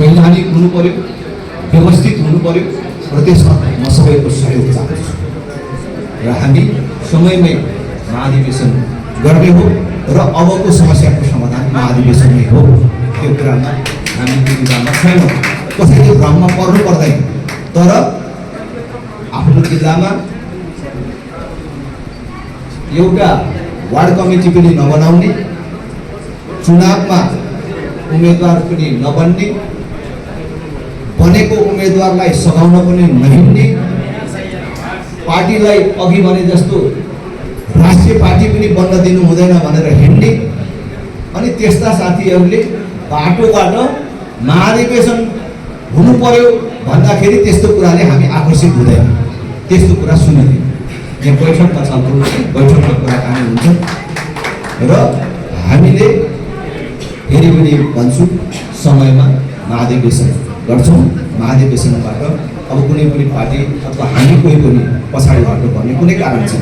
वैधानिक हुनु पर्यो, व्यवस्थित हुनु पर्यो र त्यसमा म सबैको सहयोग चाहन्छु र हामी समयमै महाधिवेशन गर्ने हो र अबको समस्याको समाधान महाधिवेशनमै हो। त्यो कुरामा हामी दुविधामा छैनौँ, कसैले भ्रममा पर्नु पर्दैन। तर आफ्नो जिल्लामा एउटा वार्ड कमिटी पनि नबनाउने, चुनावमा उम्मेदवार पनि नबन्ने, बनेको उम्मेदवारलाई सघाउन पनि नहिँड्ने, पार्टीलाई अघि भने जस्तो राष्ट्रिय पार्टी पनि बन्न दिनु हुँदैन भनेर हिँड्ने, अनि त्यस्ता साथीहरूले बाटोबाट महाधिवेशन हुनु पर्यो भन्दाखेरि त्यस्तो कुराले हामी आकर्षित हुँदैन, त्यस्तो कुरा सुनिँदैन। यहाँ बैठकमा छलफल, बैठकमा कुराकानी हुन्छ र हामीले फेरि पनि भन्छु समयमा महाधिवेशन गर्छौँ। महाधिवेशनबाट अब कुनै पनि पार्टी अथवा हामी कोही पनि पछाडि हट्नुपर्ने कुनै कारण छैन।